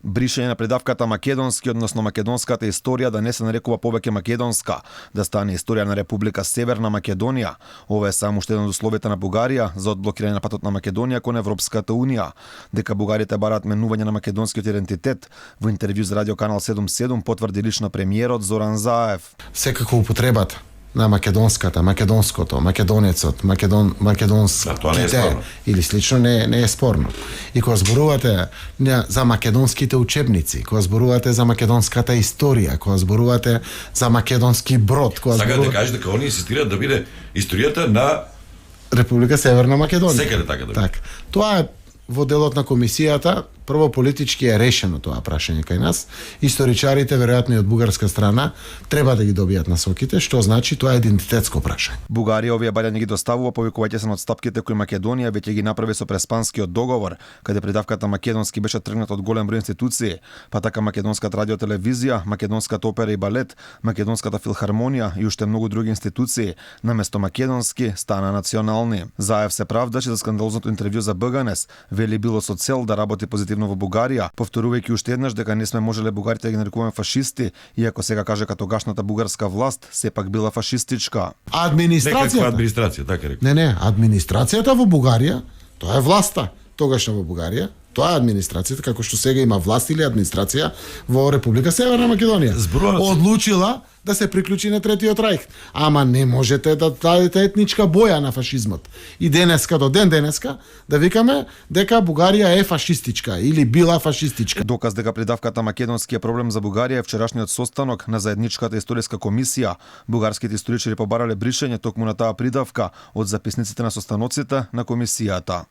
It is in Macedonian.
Бришење на придавката македонски, односно македонската историја да не се нарекува повеќе македонска, да стане историја на Република Северна Македонија. Ова е само уште едно од условите на Бугарија за одблокирање на патот на Македонија кон Европската унија. Дека бугарите бараат менување на македонскиот идентитет, во интервју за радио канал 77 потврди лично премиерот Зоран Заев. Секако употребата на македонската, македонското, македонецот, македонските или слично не е спорно. И кога зборувате за македонските учебници, кога зборувате за македонската историја, кога зборувате за македонски брод, кога зборувате... да кажеш дека они инсистираат да биде историјата на Република Северна Македонија. Секаде така да биде. Так. Тоа е во делот на комисијата. Прво политички е решено тоа прашање кај нас. Историчарите, веројатно и од бугарска страна, треба да ги добијат насоките, што значи тоа е идентитетско прашање. Бугарија овие барања ги доставува повикувајќи се на отстапките кои Македонија веќе ги направи со Преспанскиот договор, каде придавката македонски беше тргнат од голем број институции, па така Македонската радиотелевизија, Македонската опера и балет, Македонската филхармонија и уште многу други институции, наместо македонски стана национални. Заев се правдаше за скандалозното интервју за БГНЕС, вели било со цел да работи позитивно во Бугарија, повторувајќи уште еднаш дека не сме можеле бугарите да ги нарекуваме фашисти, иако сега каже како тогашната бугарска власт сепак била фашистичка. Администрација, така рекол. Не, администрацијата во Бугарија, тоа е власта тогашна во Бугарија. Тоа е администрацијата, како што сега има власт или администрација во Република Северна Македонија. Одлучила да се приклучи на Третиот рајх. Ама не можете да дадете етничка боја на фашизмот. И денеска до ден денеска да викаме дека Бугарија е фашистичка или била фашистичка. Доказ дека придавката македонски е проблем за Бугарија е вчерашниот состанок на заедничката историска комисија. Бугарските историчари побарале бришење токму на таа придавка од записниците на состаноците на комисијата.